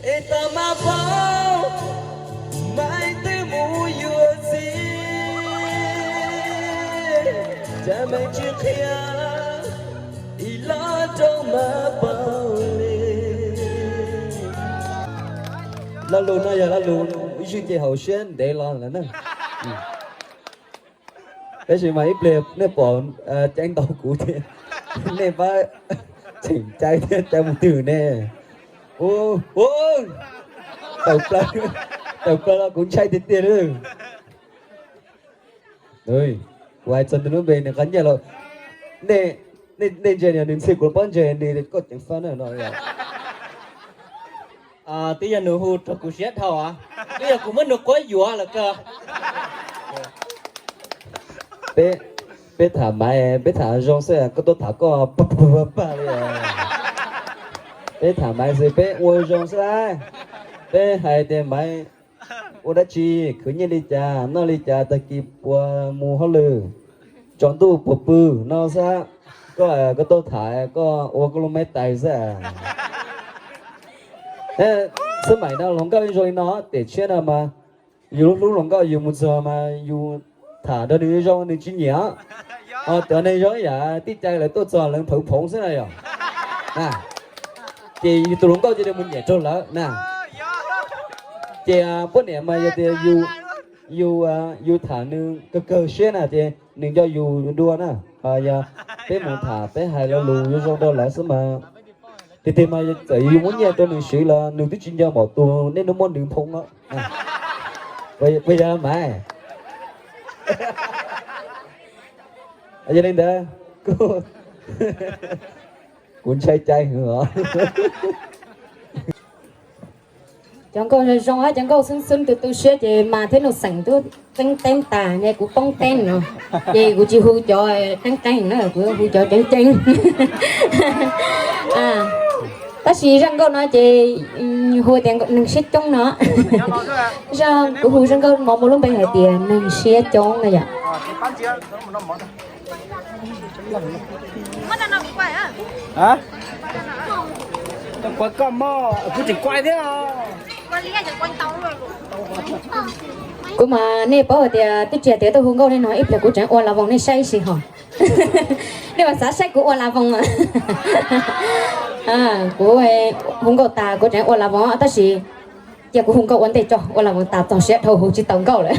Es tab mas paub, Maiv twb mus yuav txiv, cas Maiv tsis qhia, ib los rau mas paub li. Lo lus no yog lo lus ib zig ces haum siab ntev los lawm na. Tab sis mas ib pliag nej pom cai ntau kuv thiab, nej pab tseem cai thiab cai mus twg ne. U, u, tawm plaws, tawm plaws los kuv ntshai tiag tiag li. Kuv hais txog nws lub npe nws qab nyiaj los, nej, nej ntse nws ntxhi kuv pob ntseg nws koj ceev faj na no. Twb yog nws hu rau kuv siab dhau, twb yog kuv muab nws quab yuav lawm kawg. Peb, peb tham Maiv, peb tham zoo xwb, koj tuaj tham koj pag pag li. Peb tham Maiv xwb peb ua zoo xwb. Peb hais tias Maiv ua dab tsi, khwv nyiaj li cas, noj li cas, tag kis puas mus hauj lwm, tsaus ntuj puas pw no xwb. Koj, koj tuaj tham koj ua koj lub maiv tais xwb. Xwb maim no hluas nkauj zoo li no, tiam tshiab no mas yus lub hlub hluas nkauj yus mus txog mas yus tham nrog nws zoo nws tsis nyiam. Cov neeg zoo yam tij cai lawv tuaj txog lawv phav phoov xwb na yom. Ces yus tus hluas nkauj cia li mus nyiam rau lawv na. Ces poj niam mas yog tias yus, yus tham nws kawg kawg siab na ces nws nco yus dua na. Yog peb mus tham peb hais lo lus zoo zoo rau lawv xwb mas, tiag tiag mas txawm yus muab nyiaj rau nws siv los nws twb tsis nco npaum tus nej hnub muab nws nphoo os. Puas yog Maiv? Yog li ntawd, kuv ntshai cai hwv os. Cov nkauj zoo zoo, cov nkauj xwb xwb tu tu siab ces mas thiab nuj xeem twb qeeb teeb tas ne, kuv poob teeb no. Ces kuv tsis hu cov qeeb qeeb na, kuv hu cov ceev ceev. Tab sis zaj nkauj no ces hu tias neeg siab coob no. Zaj, kuv hu zaj nkauj no muaj lub npe hais tias neeg siab coob na yom. Kuv mas nej paub hais tias twb tsis hais tias tuaj hu nkauj li no, ib pliag kuv tseem ua la voos nej saib ib si hos. Nej mas xav saib kuv ua la voos. Kuv hu nkauj tas kuv tseem ua la voos tab sis cia kuv hu nkauj ua ntej tso, ua la voos tas txog siab dhau hu tsis tau nkauj lawm.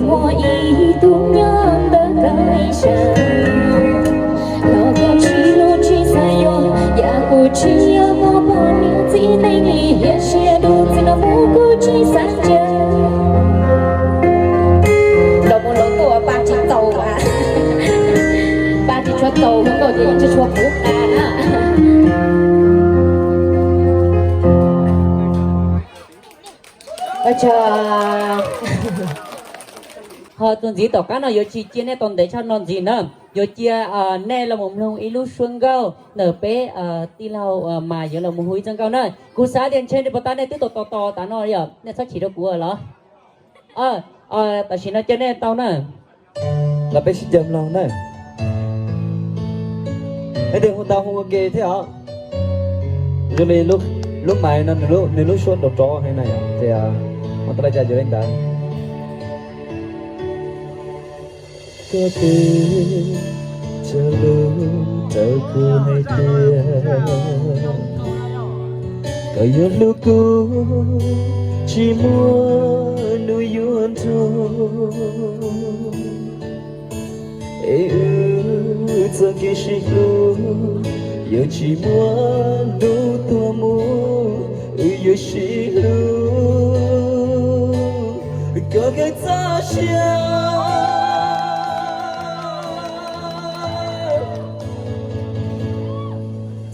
Muaj ib tug nyob ntawm koj ib sab, los koj tsis hlub tsis xav yuav, yam kuv tsis yog muaj poj niam txiv neej li, hiam siab dub txij no mus kuv tsis xav ntsib. Los mus los tuaj pab tsis tau, pab tsis tshua tau, mus nkaum ces yeej tsis tshua puv qa na. Ho tus ntxiv tom qab no yuav tsis cia nej tau ntev tshaj no ntxiv na, yuav cia nej los mus mloog ib lub suab nkauj ntawm peb tij laug mas yuav los mus hu ib txoj nkauj na. Kuv xav tias ntshe nej puas tas nej twb tos tos tos tas no yom, nej txhob chim rau kuv los. Tam sim no cia nej tau na. Los peb sib caw mloog na. Leej twg hu tau hu ua ke thiab os. Zoo li lub mais no nws lub suab rov rov heev na yom, ces ua tau li cas yuav li ntawd. Koj twb cog lus rau kuv hais tias koj yuav hlub kuv tsis muaj hnub yuav nrug. Es wb txoj kev sib hlub yuav tsis muaj hnub tuag mus, wb yuav sib hlub kom kawg txoj sia.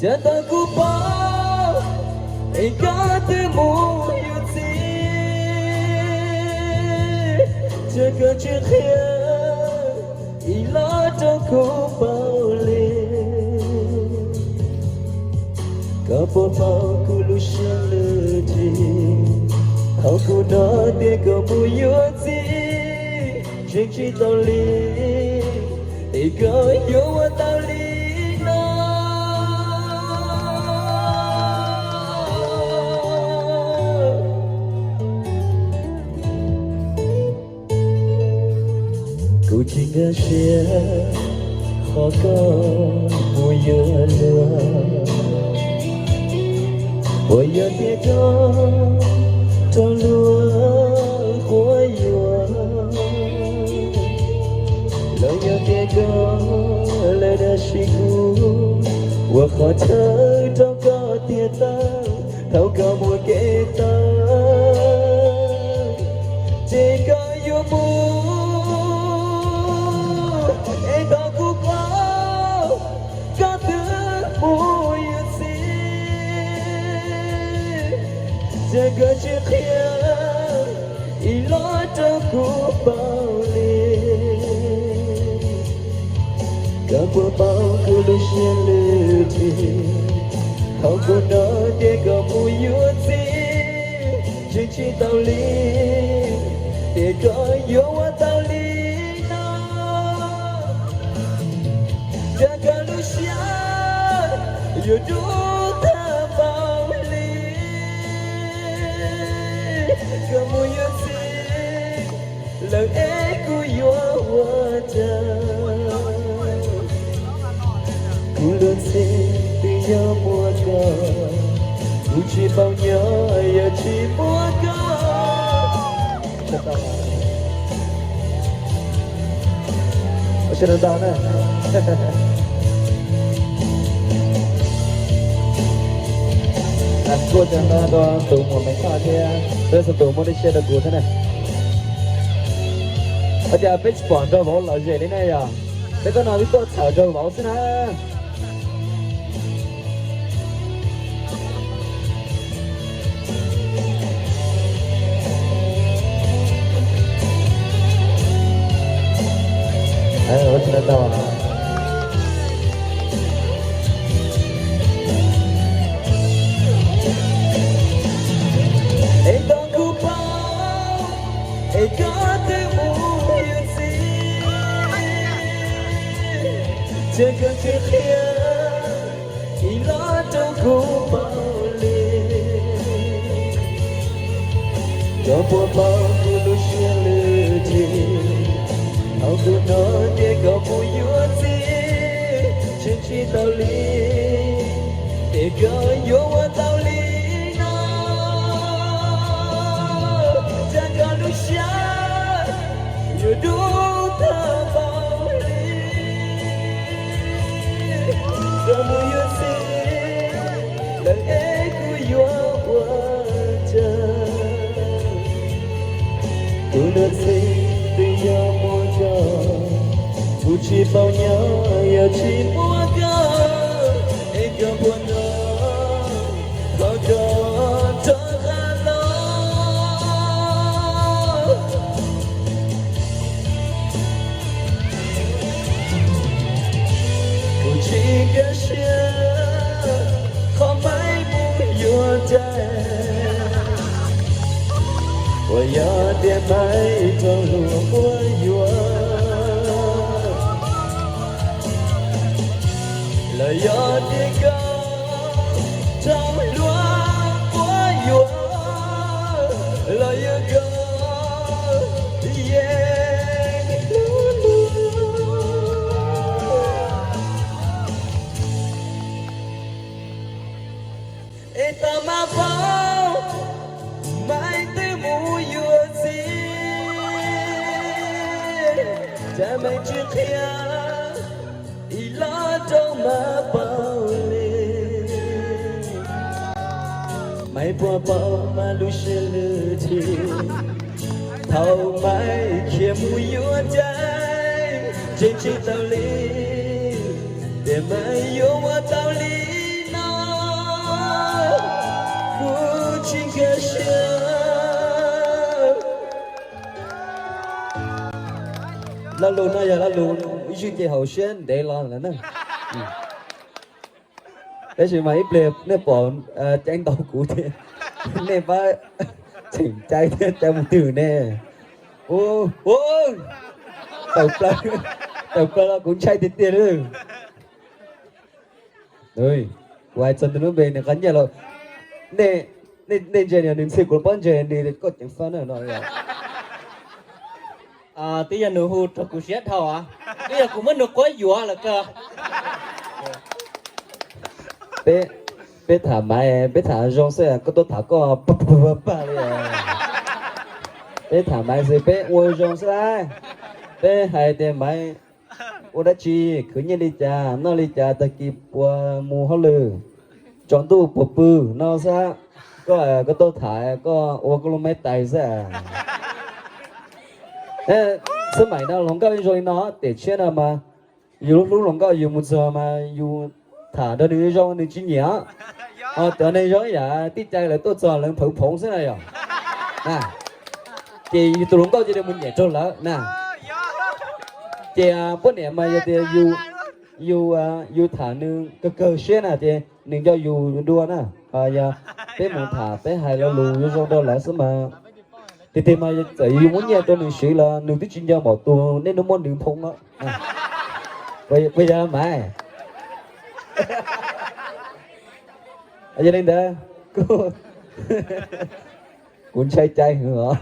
Cas tau kuv paub es koj twb mus yuav txiv, cas koj tsis qhia ib los rau kuv paub li. Koj puas paub kuv lub siab lwj tsis thaum kuv hnov tias koj mus yuav txiv, tseem tsis tau li, es koj yuav ua tau li no. Kuv tsis nkag siab qhov koj mus yuav luag, puas yog tias koj raug luag quab yuam, los yog tias koj lawv dag sim kuv ua qhov chaw rau koj tiag tag thaum koj muaj kev tawv, ces koj yuav mus es tau kuv paub koj twb mus yuav txiv, cas koj tsis qhia ib los rau kuv paub li. Koj puas paub kuv lub siab lwj tsis thaum kuv hnov tias koj mus yuav txiv, tseem tsis tau li, tias koj yuav ua tau li no. Cas koj lub siab yuav dub tag npaum li, koj mus yuav txiv lawm es kuv yuav ua cas? Kuv luag ntxhi twb yog muaj koj, kuv tsis paub nyob yog tsis muaj koj. Kuj cov no rau tus muam Maiv Thoj thiab rau txhua tus muaj dej siab rau kuv thiab na. Ua cas peb tsis pom nraug vauv lom zem li ne yom? Peb tuaj no twb tuaj txhawm nraug vauv xwb na. Es tau kuv paub es koj twb mus yuav txiv, cas koj tsis qhia ib los rau kuv paub li. Koj puas paub kuv lub siab lwj tsis thaum kuv hnov tias koj mus yuav txiv, tseem tsis tau li, es koj yuav ua tau li no. Cas koj lub siab Tsis paub nyob yog tsis muaj koj, es koj puas hnov qhov koj rov qab los? Kuv tsis nkag siab qhov Maiv mus yuav Cai, uas yog tias Maiv raug luag quab yuam, los yog tias koj raug luag quab yuam, los yog koj yeej hlub luag. Es tab mas paub Maiv twb mus yuav txiv, cas Maiv tsis qhia ib los rau mas paub li. Maiv puas paub mas lub siab lwj thiab. Thaum Maiv khiav mus yuav Cai, tseem tsis tau li, tiam Maiv yuav ua tau li no, kuv tsis nkag siab. Lo lus no yog lo lus ib zig ces haum siab ntev los lawm na. Tab sis mas ib pliag nej pom ceeb ntaus kuv thiab, nej pab tseem cai thiab, cai mus twg ne? Ua, tawm plaws, tawm plaws los kuv ntshai tiag tiag li. Kuv hais txog nws lub npe nws qab nyiaj los, nej ntse nws ntxhi kuv pob ntseg nws koj ceev faj na no. Twb yog nws hu rau kuv siab dhau, twb yog kuv muab nws quab yuav lawm kawg. Peb tham Maiv, peb tham zoo xwb, koj tuaj tham koj pag pag li. Peb tham Maiv xwb peb ua zoo xwb lauj. Peb hais tias Maiv ua dab tsi, khwv nyiaj li cas, noj li cas, tag kis puas mus hauj lwm, tsaus ntuj puas pw no xwb. Koj, koj tuaj tham koj ua koj lub maib tais xwb. Xab maim no hluas nkauj zoo li no, tiam tshiab no mas yus lub hlub hluas nkauj yus mus txog mas yus tham nrog nws zoo nws tsis nyiam. Ho cov neeg zoo yam tij cai lawv tuaj txog lawv phoov phoov xwb na yom. Ces yus tus hluas nkauj cia li mus nyiam rau lawv na. Ces poj niam mas yog tias yus, yus tham nws kawg kawg siab na ces nws nco yus dua na. Yog peb mus tham peb hais lo lus zoo zoo rau lawv xwb mas, tiag tiag mas txawm yus muab nyiaj rau nws siv los nws twb tsis nco npaum tus nej hnub muab nws nphoo no. Puas yog Maiv? Yog li ntawd, kuv ntshai cai hwv os.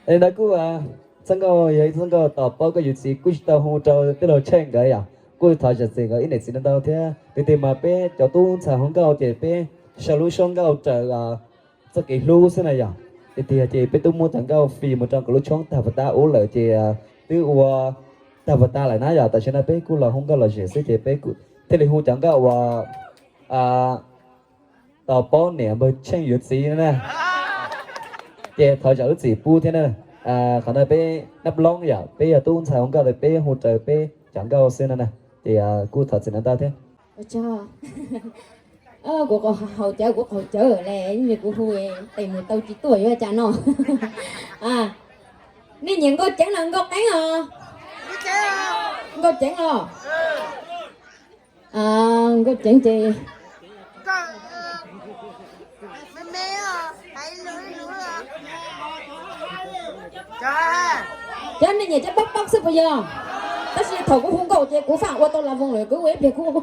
Li ntawd kuj, txhawb nkauj yog ib txhawb nkauj tos paub koj yuav txiv kuj tsis tau hu rau tij laug Tsheej nkawd yom, kuj thov zam txim nkawd ib niam txiv ntau ntau thiab. Tiag tiag mas peb cov tub ntxhais hu nkauj ces peb sau lub suab nkauj raws txoj kev hlub xwb na yom. Tiag tiag ces peb twb muab cov nkauj fij mus rau nkawd lub tshoob tag pas tab ub lawm ces twb ua tag pas tab lawm na yom. Tam sim no peb kuj los hu nkauj lom zem xwb ces peb thiaj li hu cov nkauj uas tos paub niam npawg Tsheej yuav txiv na. Ces thov zam lub txim pub thiab na. Qhov no peb nab loob yom, peb yog tub ntxhais hu nkauj ces peb hu raws peb cov nkauj xwb no na. Ces kuj thov txim ntau ntau thiab. Kuv haus cawv, kuv qaug cawv le, kuv hu tes mus tau tsis tuaj yuav cas no. Nej nyiam nkauj ceev los nkauj qeeb os? Nkauj ceev los? Nkauj ceev ces cov nej nyiam cov pab pab xwb puas yog? Tab sis thaum kuv hu nkauj ces kuv faj ua tau la voos lawm, kuv ua ib pliag kuv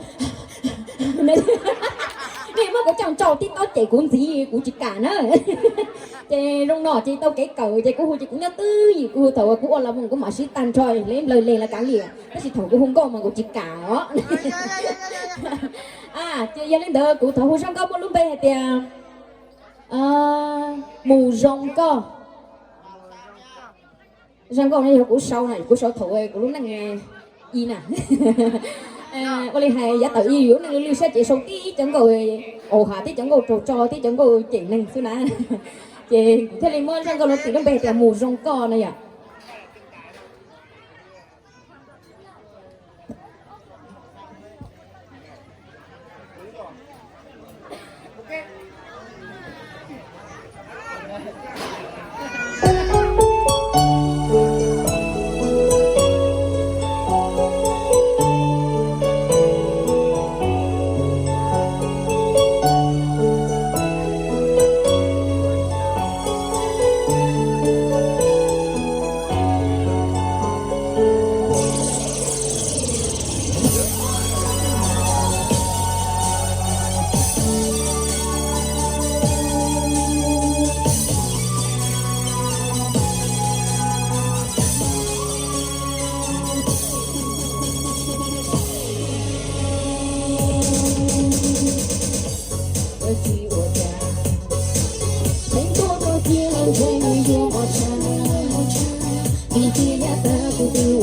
nej muab kuv coj ntsauj tib tob cem kuv ntxiv kuv tsis kam na. Ces zoo no ces tau kev kawm ces kuv hu ces kuv nyob twj ywm, kuv hu thaum uas kuv ua la voos kuv mam sib tag nrho, leej nplawg leeg los kav liam, tab sis thaum kuv hu nkauj mas kuv tsis kam os. Ces yog li ntawd kuv thov hu zaj nkauj muaj lub npe hais tias mus zoo nkauj. Zaj nkauj no yog kuv sau na, kuv sau thaum kuv lub neej i na. Ua li hais yav tawm i yus lub neej lwj siab ces sau tib cov nkauj aum hav, tib cov nkauj raug tso, tib cov nkauj cem neeg xwb na. Ces kuv thiaj li muab zaj nkauj no tis lub npe tias mus zoo nkauj no yom.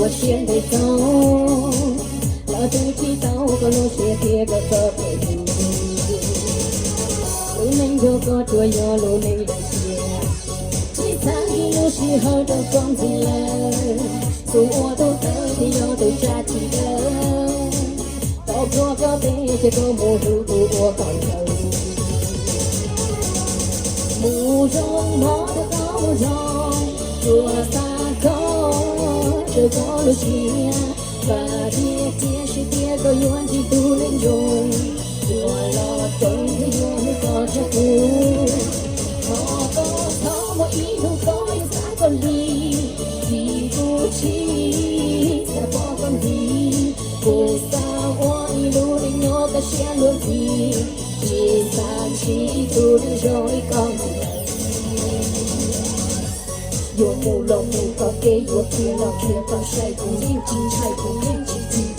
Siab ntev txaus, los twb tsis tau koj lub siab thiab koj txoj kev hlub. Lub neej nrog koj tsuas yog lub neej lawm siab, tsis txhais lub sij hawm rau koj ntxiv lawm. Tus ua tus tawv thiaj yog tus tsa tsis tawv, tau pluag koj pes ces koj mus hlub tus ua kom ntawd. Mus zoo mov rau koj mus zoo, tsuas xav koj raws koj lub siab. Vam thiab cia siab tias koj yuav ntsib tus neeg zoo, tsuas los roos thiab yuav hlub koj tshaj kuv. Thov koj txhob muaj ib hnub koj yuav xav koj li, vim kuv tsis xav pom koj ntxiv. Kuv xav ua ib lub neej nyob kaj siab luag ntxiv, tsis xav ntsib tus neeg zoo li koj ntxiv. Yuav mus los mus, kom kev yuav khiav los khiav, kom sai kuv yeej tsis ntshai, kuv yeej tsis chim.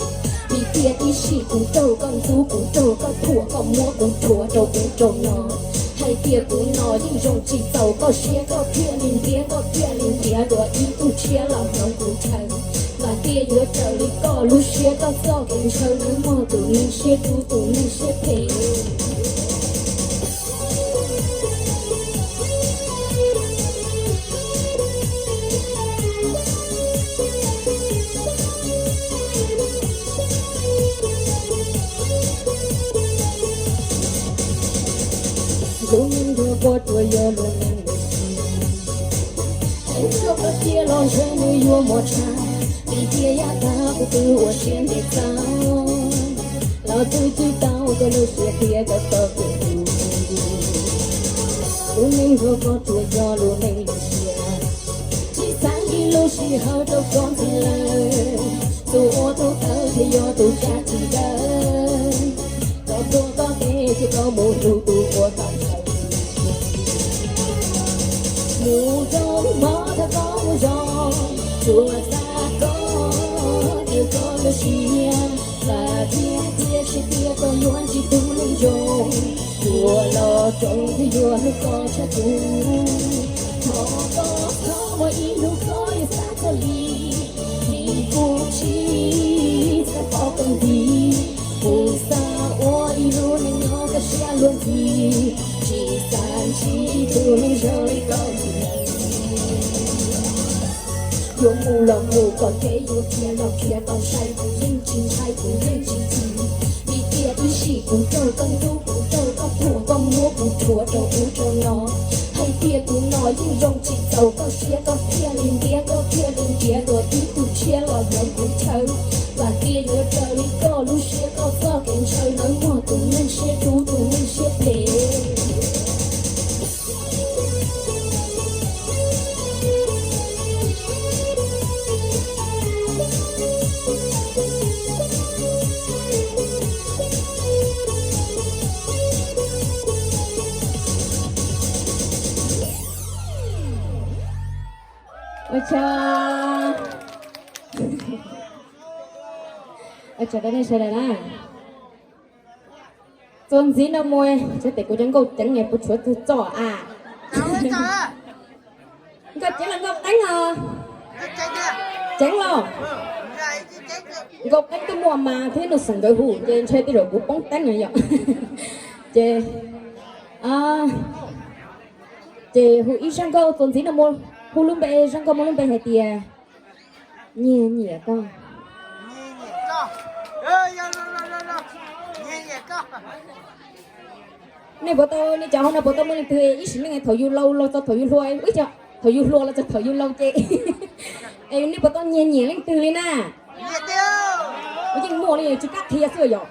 Vim tias ib sij kuv raug koj ntxub, kuv raug koj thuam, koj muab kuv rhuav rau ub rau no. Hais tias kuv no yeej zoo tsis txaus koj siab, koj thiaj li ntiav, koj thiaj li ntiav dua ib tug tshiab los hloov kuv chaw. Vam tias yuav raws li koj lub siab, koj txoj kev ntshaw, nawb mog tus neeg siab dub, tus neeg siab phem. Lub neej nrog koj tsuas yog lub neej lawm siab, es nrog koj cia los ntshe nws yuav mob tshaj. Vim tias yav tag kuv twb ua siab ntev txaus, los twb tsis tau koj lub siab thiab koj txoj kev hlub. Lub neej nrog koj tsuas yog lub neej lawm siab, tsis xav ntsib lub sij hawm rau koj ntxiv lawm. Tus ua tus tawv thiaj yog tus tsa tsis tawv, tau pluag koj pes ces koj mus hlub tus ua kom ntawd. Mus zoo mov thov koj mus zoo, tsuas xav koj raws koj lub siab. Vam thiab cia siab tias koj yuav ntsib tus neeg zoo, tsuas los roos thiab yuav hlub koj tshaj kuv. Thov koj txhob muaj ib hnub koj yuav xav koj li, vim kuv tsis xav pom koj ntxiv. Kuv xav ua ib lub neej nyob kaj siab luag ntxiv, tsis xav ntsib tus neeg zoo li koj ntxiv. Yuav mus los mus, kom kev yuav khiav los khiav, kom sai kuv yeej tsis ntshai, kuv yeej tsis chim. Vim tias ib sij kuv raug koj ntxub, kuv raug koj thuam, koj muab kuv rhuav rau ub rau no. Hais tias kuv no yeej zoo tsis txaus koj siab, koj thiaj li ntiav, koj thiaj li ntiav dua ib tug tshiab los hloov kuv chaw. Vam tias yuav raws li koj lub siab, koj txoj kev ntshaw, nawb mog tus neeg siab dub, tus neeg siab phem. Ua tsaug, ua tsaug rau nej sawv daws na. Txuas ntxiv no mus, tsam tes kuv cov nkauj ceev puas tshuav tug txoj a. Nkauj ceev los nkauj qeeb os? Ceev los? Nkauj qeeb twb muaj mas thiab, Nuj Xeem nkawd hu ces ntshe tej zaum kuv poob teeb no yom. Ces, ces hu ib zaj nkauj txuas ntxiv no mus, hu lub npe, zaj nkauj muaj lub npe hais tias Nyiag nyiam koj. Nej puas tau, nej cov hauv no puas tau muaj leej twg ib sim neej thaum yus laus los txog thaum yus hluas, ib co thaum yus hluas los txog thaum yus laus ces, es nej puas tau nyiag nyiam leej twg li na? Yeej muaj li, tsis kam qhia xwb yom.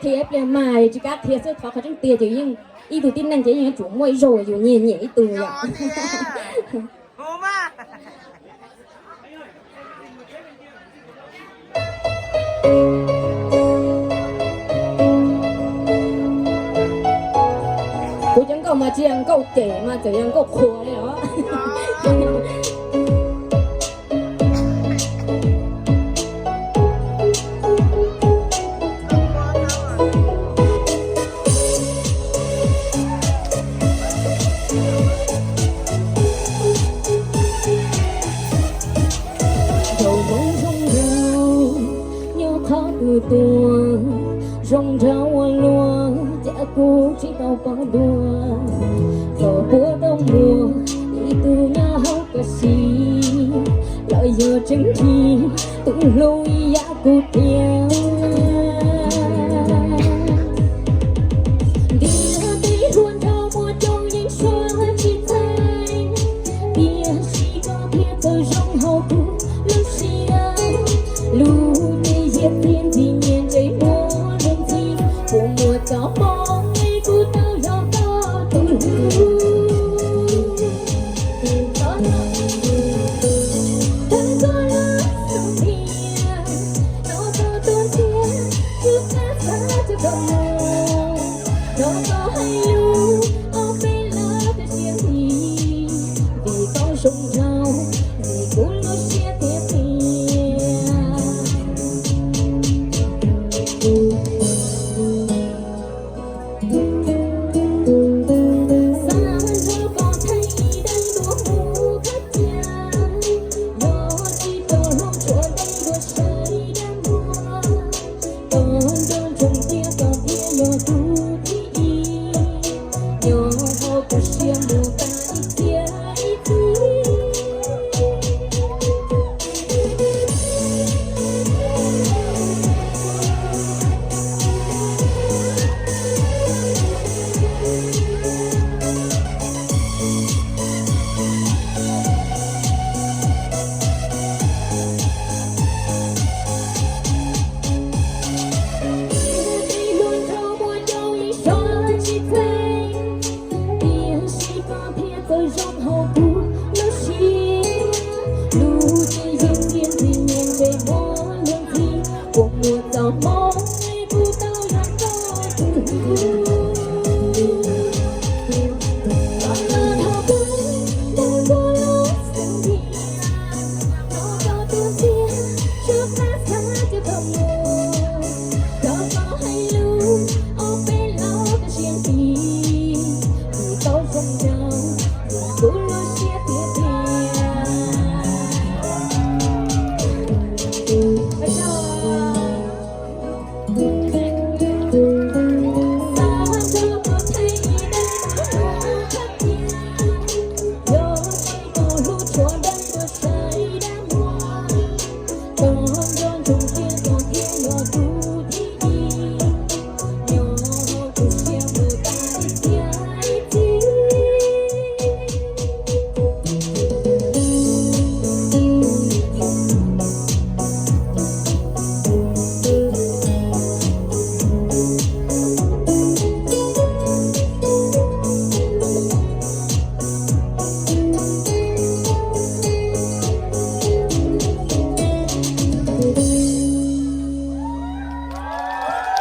Qhia ib pliag mas tsis kam qhia xwb, thov qhov tseeb tiag ces yeej ib tug tib neeg ces yeej yuav tsum muaj ib zaug yus nyiag nyiam ib tug yom. Kuv cov nkauj mas tsis yog nkauj cem mas txawm yog nkauj qhuas li os. Zoo tuag, zoo nraug ua luaj, cas kuv tsis tau pom dua. Txog puag nraum muag, ib tug nyob hauv koj siv, los yog tseem nrhiav tus hlub ib yam kuv thiab. Ntiaj teb hluas nraug muaj coob yeej suav tsis txheeb, tiam sis koj thiaj txawj zoo hauv kuv lub siab. Lub ntiaj teb ntxim nyiam ntsej muag luag ntxhi, puas muaj txoj hmoov es kuv tau yog koj tus hlub. Thov koj los xub ntiag, thov koj tuaj ntxias, tsis txhob xav coj koj mus. Thov koj hais lus ob peb lo koj siab ntsib, vim koj zoo nraug, vim kuv lub siab thiaj pliam. Xav nrog koj theej ib daim duab mus thaj chaw, yog tsis tau hloov tshuav dej dua saib dab muag, koj nco ntsoov tias koj thiaj yog tus thib ib, nyob hauv kuv siab mus tas ib txhiab ib txhis. Tej hluas nraug muaj coob yeej suav tsis txheeb, tiam sis koj thiaj txawj zoo hauv kuv lub siab. Lub ntiaj teb ntxim nyiam ntsej muag luag ntxhi, puas muaj txoj hmoov es kuv tau yog koj tus hlub. Koj los thov kuv, thov kuv los xub ntiag, thov koj tuaj ntxias, tsis txhob xav coj koj mus. Thov koj hais lus ob peb lo koj siab ntsib, vim koj zoo nraug, vim kuv lub siab thiaj pliam.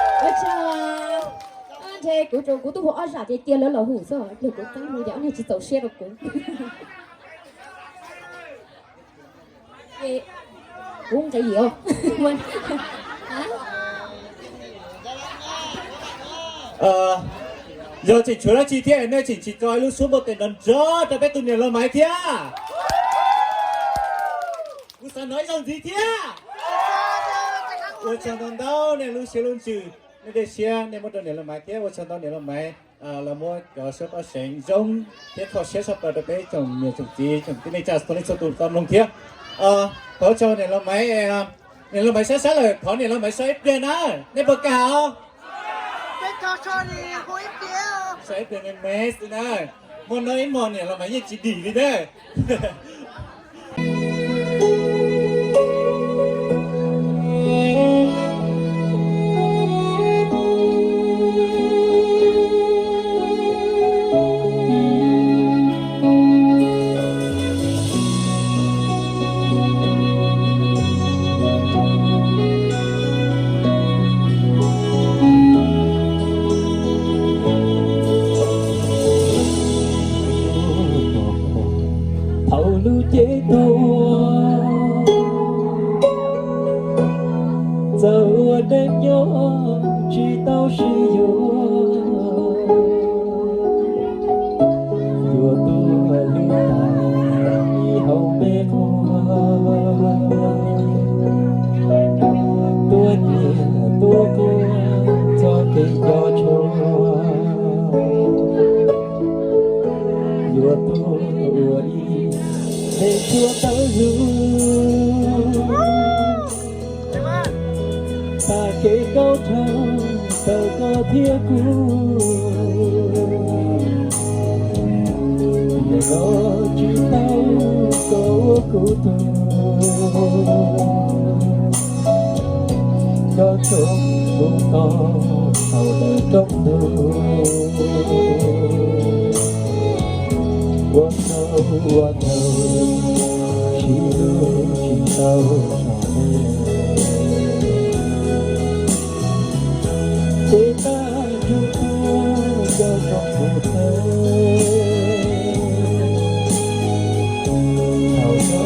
Ua tsaug. Ntshe kuv tsuas kuv tub hu ob zam ces cia lawv los hu xwb, yog kuv txeeb hu ces ob niag tsis txaus siab rau kuv. Kuv nqis os. Yog tseem tshuav dab tsi thiab nej tseem tsis tso ib lub suab npau tes nrov nrov rau peb tus niam laus Maiv thiab. Kuv xav hnov ib zaug ntxiv thiab. Ua tsaug ntau ntau nej lub siab lub ntsws, nej dej siab nej muab rau niam laus Maiv thiab ua tsaug ntau niam laus Maiv los muab cov suab paj seev zoo thiab kho siab tshaj plaws rau peb tsoom niam tsoom txiv tsoom tib neej tsa txhua leej txhua tus tau mloog thiab. Thov tsaug niam laus Maiv, niam laus Maiv sab sab lawm thov niam laus Maiv so ib pliag na, nej puas kam os? So ib pliag me me xwb na, muaj no ib hmos niam laus Maiv yeej tsis dim li na. Thaum lub cev tuag, txawm ua neej nyob tsis tau sib yuav, yuav tuag hlwb tas ib hauv peb qhua, tuaj nyiam Tuaj tawm lug, tag kev kaub rhawv, tawm koj thiab kuv, nim no tsis tau koj ua kuv tug, nco ntsoov mus tos hauv lawv rooj ntug. Ua tsaug ua tsaug, sib hlub tsis tau txog me, ces tag nrho tuaj nco ntsoov mus tsev. Thaum no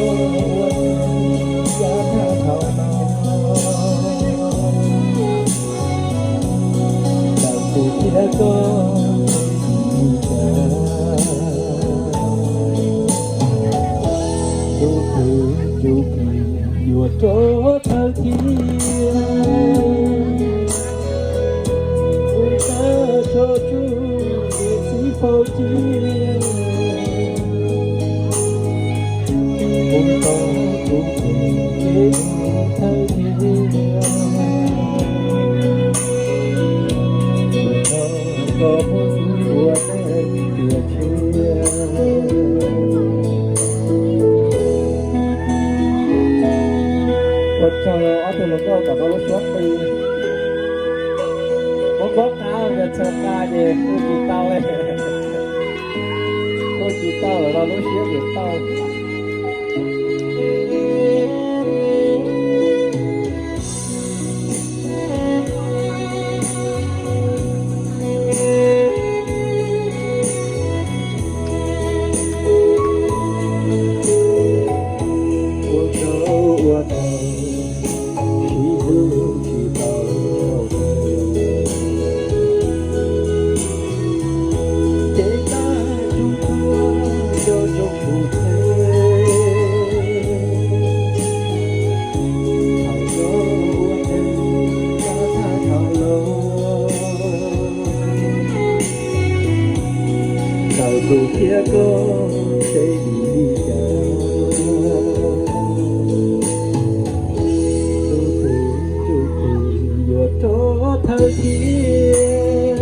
ua tsaug, yav tag thaum no, ntawm kuv thiab koj, tus twg tus twg yuav rov thawj thiab, mus tag txog tsuj niam txiv faus cia, mus tos kuv tus twg thawj thiab, mus tos koj mus ua neej tiam tshiab. Ua tsaug ob tug hluas nkauj tom no lub suab qis. Muab npaub qab nws txhawv nqa ces hu tsis tau li. Hu tsis tau lawm los lub siab tsis tau. Ua tsaug ua tsaug, sib hlub tsis tau txog me, ces tag nrho tuaj nco ntsoov mus tsev. Thaum no ua neeg yav tag dhau los, ntawm kuv thiab koj seb vim li cas, tus twg tus twg yuav rov thawj thiab,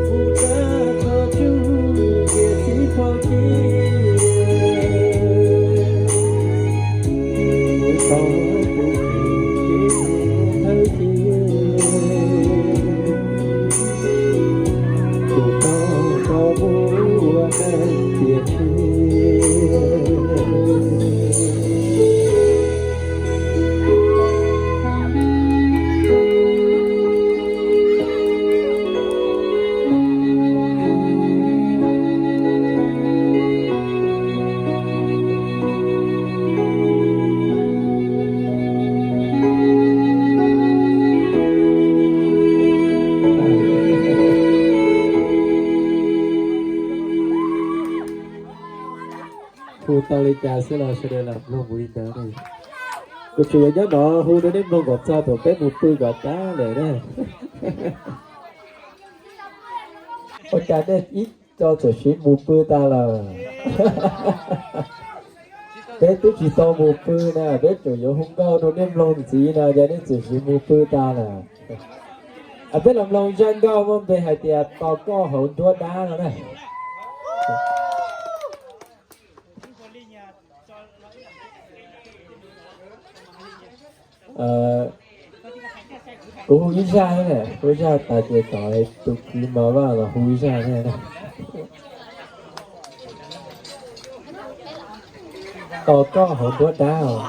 mus tag txog tsuj niam txiv faus cia, mus tos kuv tus twg thawj thiab, mus tos koj mus ua neej tiam tshiab. Hu tau li cas xwb los sawv daws lam mloog mus li ntawd. Kuv tsuas yuav nyob no hu rau nej mloog kom txog thaum peb mus pw kom tag lawm na. Ua cas nej ib co txawm siv mus pw tas lawm? Peb twb tsis tau mus pw na, peb tseem yuav hu nkauj rau nej mloog ntxiv no, yog nej txawm siv mus pw tas lawm. Peb los mloog zaj nkauj muaj npe hais tias tos koj hauv nruab dab no na. Kuv hu ib zaj, hu ib zaj tas ces kom tus kwv Mas Vaj los hu ib zaj na. Tos koj hauv nruab dab os.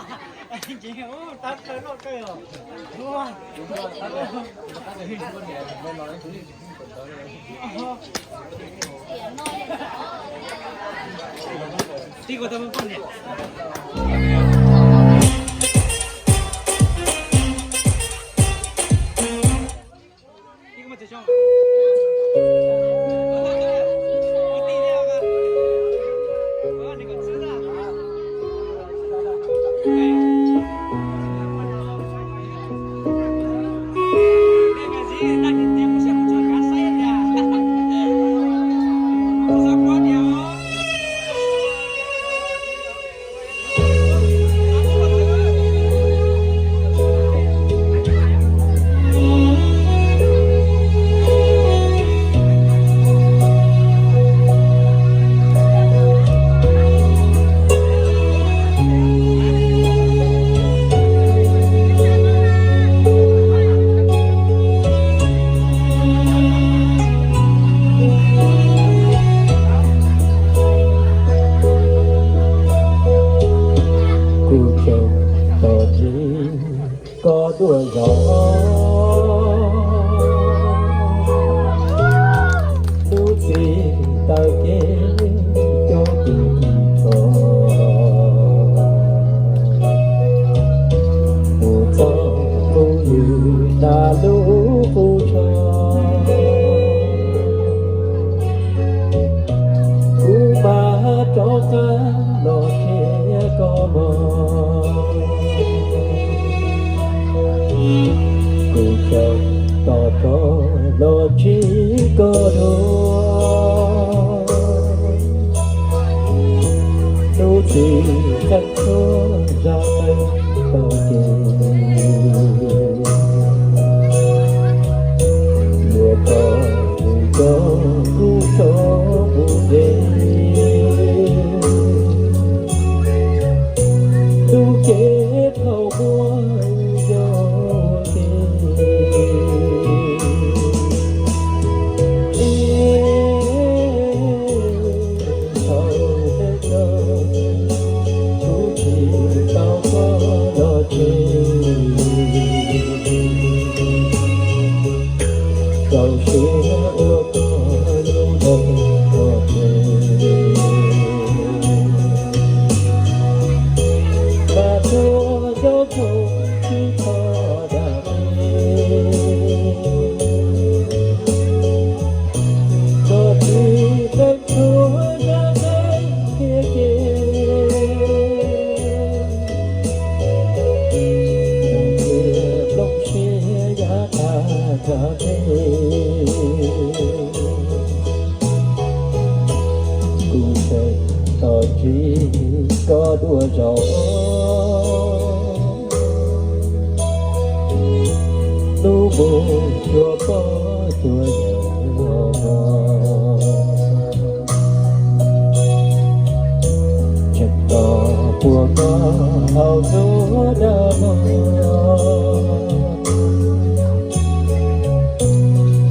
Tos tsis koj dua zaum, hnub txiv taw kev coj tus kis tso, mus txog phooj ywg nram lub qub tsho. Kuv mam rov qab los qhia koj mog. Kuv caum tos rov los ntsib koj dua. Hnub txiv qeej tshuab zaj qeej taw kev, yuav tau tus coj kuv rov mus ntev. Tus kev thaum muaj yog kev, thaum neb tso, kuv tsis tau koj los tsev. Rau siab ua koj lub neej txoj kev, mas tsuas nco txog tsis txhob dag, koj tsis qeej tshuab zaj qeej qhia kev, ntsia plooj siab yav tag tsa teg. Kuv tseem tos tsis koj dua zaum, hnub mus cuag poj cuag yawm los, tseem tos puag koj hauv nruab dag los,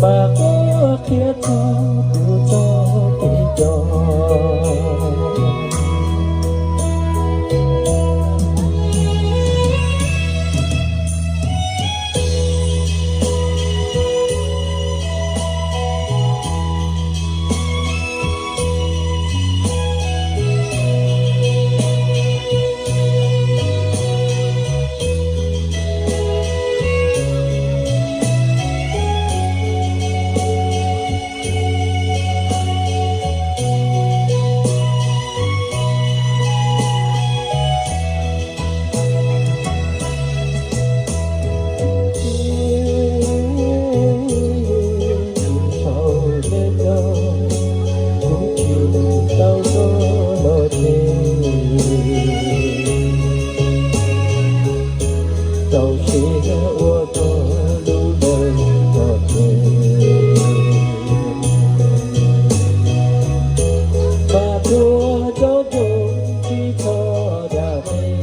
mas koj qhia txog kuv txoj kev nco. Sau neb no, kuv tsis tau koj los tsev. Rau siab ua koj lub neej txoj kev, mas tsuas nco txog tsis txhob dag teg,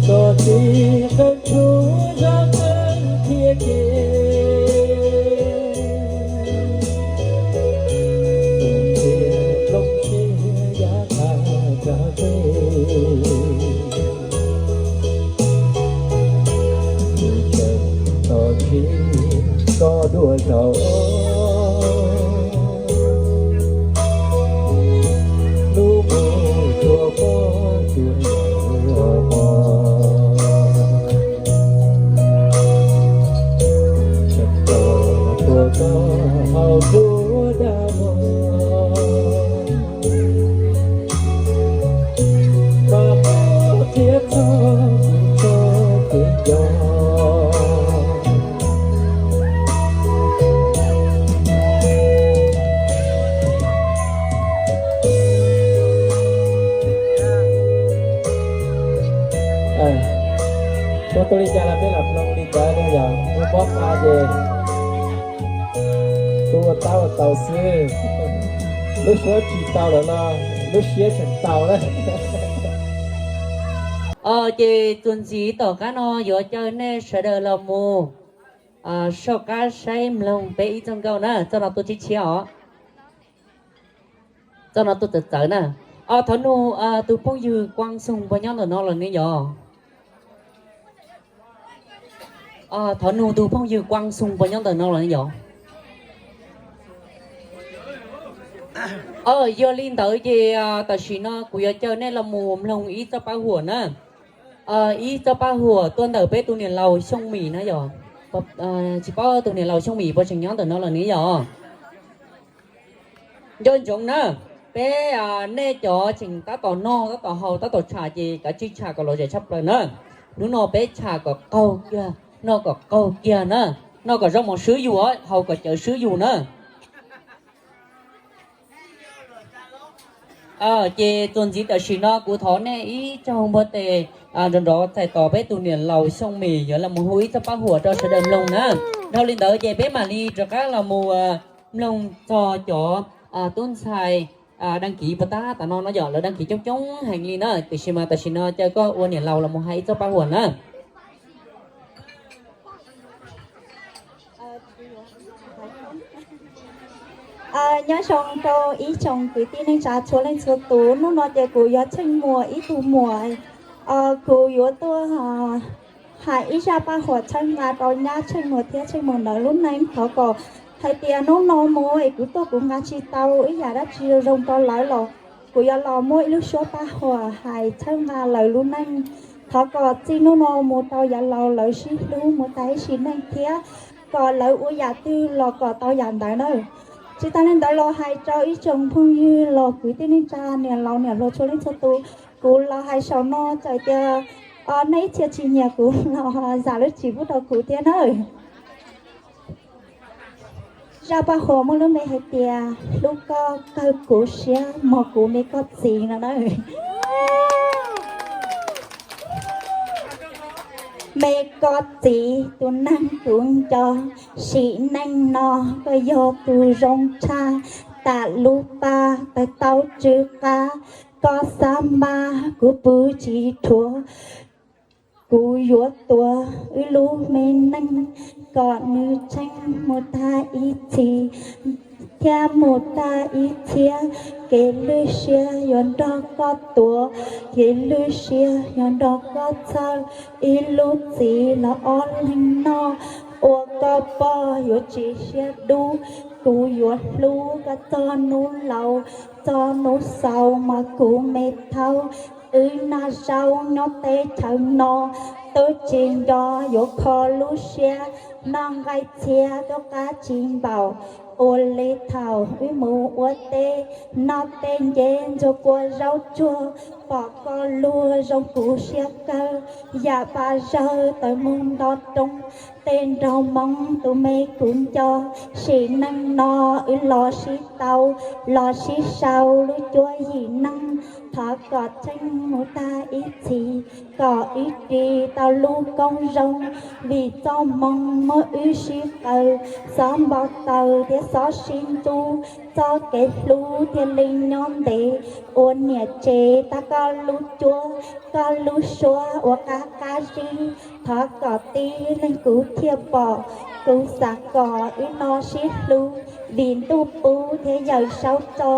koj tsis qeej tshuab zaj qeej qhia kev, ntsia plooj siab yav tag tsa teg. Kuv tseem tos tsis koj dua zaum, hnub mus cuag poj cuag yawm los, tseem tos puag koj hauv nruab dag los, mas koj qhia txog kuv txoj kev nco. Tuaj tuaj li cas los peb lam mloog li ntawd no yog tus mob qa ces tus ua tab ua tau xwb. Lub suab tsis tau lawm los lub siab tseem tau na. Ces txuas ntxiv tom qab no yuav caw nej sawv daws los mus soj qab saib mloog peb ib txoj nkauj na, txoj no tuaj tshiab tshiab os. Txoj no tuaj txawv txawv na. Thov nug tus phooj ywg Kuab Xoo puas nyob ntawm no los ne yog? Thov nug tus phooj ywg Kuab Xoo puas nyob ntawm no los ne yog? Yog li ntawd ces tam sim no kuv yuav caw nej los mus mloog ib txoj paj huam na. Ib txoj paj huam tuaj ntawm peb tus niam laus Xyooj Mim na yog. Tsis paub tus niam laus Xyooj Mim puas tseem nyob ntawm no los ne yog? Nco ntsoov na, peb nej cov tseem tab tom noj tab tom haus tab tom tsham ces kav tsij tsham kom lom zem tshaj plaws na. Hnub no peb tsham kom qaug kiag, noj kom qaug kiag na, noj kom zaub mov swb yus, haus kom cawv swb yus na. Ces txuas ntxiv tam sim no kuv thov nej ib tsoom npua tes nrov nrov txais tos peb tus niam laus Xyooj Mim yuav los mus hu ib txoj paj huam rau sawv daws mloog na. Dhau li ntawd ces peb mam li rov qab los mus mloog txog cov tub ntxhais đăng ký puas tab tom no no yog lawv đăng ký coob coob heev li na, tiam sis mas tam sim no caw koj ua niam laus los mus hais ib txoj paj huam na. Nyob zoo rau ib tsoom kwv tij neej tsa txhua leej txhua tus, hnub no ces kuv yog Tsheej Muas ib tug muam, kuv yuav tuaj hais ib zaj paj huam txhawb nqa rau nyab Tsheej Muas thiab Tsheej Muas ntawd lub neej. Thov kom hais tias hnub no mus es kuv tuaj kuv nqa tsis tau ib yam dab tsi zoo rau lawv los kuv yuav los muaj ib lub suab paj huam hais txhawb nqa lawv lub neej. Thov kom txij hnub no mus rau yav laus lawv sib hlub mus tag ib sim neej thiab kom lawv ua yam twg los kom tau yam ntawd na. Tsis tas li ntawd los hais rau ib tsoom phooj ywg los kwv tij neej tsa niam laus niam hluas txhua leej txhua tus, kuv los hais saum no txawm tias nej ib txhia tsis nyiam kuv los zam lub txim pub rau kuv thiab nawb. Zaj paj huam muaj lub npe hais tias hlub koj kawg kuv siab mog kuv me koj txiv no na. Me koj txiv tus neeg kuv nco, sim neej no koj yog tus zoo tshaj, tas lub paj tawg tau tsw qab, koj xav mas kuv pw tsis dhuav. Kuv yuav tuav wb lub me neej kom nws tsheej mus tag ib txhis thiab mus tag ib txhiab. Kev lwj siab yuav nrog koj tuav, kev lwj siab yuav nrog koj txhawj. Ib lub txiv los ob leeg noj, ua koj poj yuav tsis siab dub. Kuv yuav hlub koj txog hnub laus, txog hnub xaus mas kuv me thaub. Wb noj zaub nyob teb chaws no, twb tsis nco yuav kho lub siab. Noj nqaij txhiab twb qab tsis npaum, ua li thaum wb mus ua teb, noj tej nceb ntxuag kua zaub tsuag, pom koj luag zoo kuv siab kawg, yam pas zawg tawm mus nto roob, tej nraug Hmoob tus me kuv nco. Sim neej no wb los sib tau, los sib sau lub cuab yim neej, thov kom tsheej mus tag ib txhis, kom wb ris tau lub koob zoo, vim txoj hmoo muab wb sib qaws, xob npau taws thiab xob sib ntxub, txoj kev hlub thiaj li nyob ntev, ua niam tsev tab koj lub cuab, koj lub suab ua qab qab zib, thov kom tib leeg kuv thiaj pom, kuv xav kom wb no sib hlub, vim ntuj pub thiab yawm saub tso,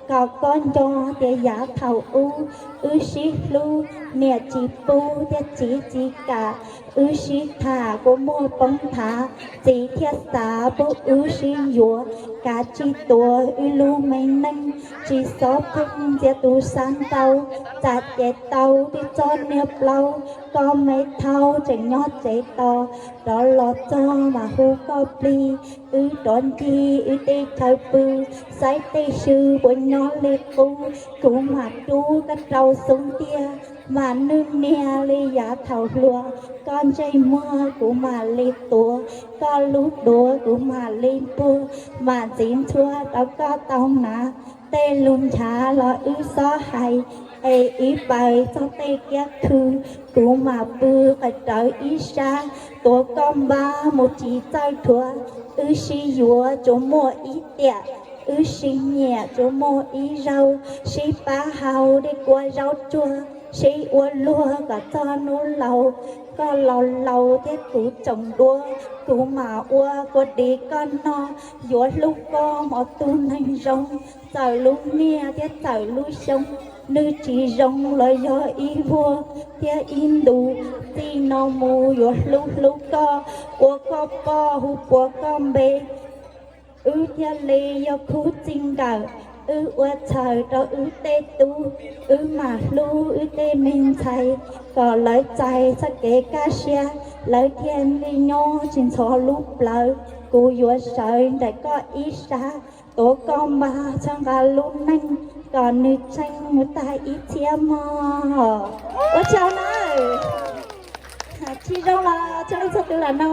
kom koj nco tias yav thaum ub, wb sib hlub, niam tsis pub thiab txiv tsis kam, wb sib tham kua muag poob nthav, txiv thiaj xav pub wb sib yuav, kav tsij tuav wb lub me neej, tsis xob pheej ntxias tus xav ntau, txam ces tau tib txoj niag plaub, koj me thaub tseem nyob tsev tos, rov los txog mas hu koj plig, wb rov ncig wb tej chaw pw, saib tej xyw puas nyob li qub, kuv mam rub koj rau xub ntiag, mam nwj niag li yav thaum hluas, koj ntsej muag kuv mam li tuav, koj lub duav kuv mam li npuag, mam ntxiv ntxhua rau koj tau hnav, tej lus nchav los wb xob hais, es ib pais txog tej kiab khw, kuv mam pw qhov rawv ib sab, tuav koj npab mus tsis txawj dhuav, wb sib yuav tsuas muaj ib tiam, wb sib nyiam tsuas muaj ib zaug, sib pab hau tej kua zaub tsuag, sib ua luag kom txog hnub laus, Koj laus laus thiab kuv tsoom duab, kuv mam ua kua dis koj noj. Yuav hlub koj hmo tus neeg zoo, txawm lub niaj thiab txawm lub xyoo. Nws tsis zoo los yog ib vuag thiab ib ntus, txij no mus yuav hlub hlub koj, ua koj poj hu puav koj npe. Wb thiaj li yog khub txij nkawm, wb ua txhaws rau wb tej tub, wb mam hlub wb tej me ntxhais, kom lawv txais txoj kev kaj siab, lawv thiaj li nyob tsis ntxhov lub plawv. Kuv yuav sawv nraim koj ib sab, tuav koj npag txhawb nqa lub neej, kom nws tseem mus tag ib txhiab mog. Ua tsaug nawb. Tsis zoo los txhua leej txhua tus lam no.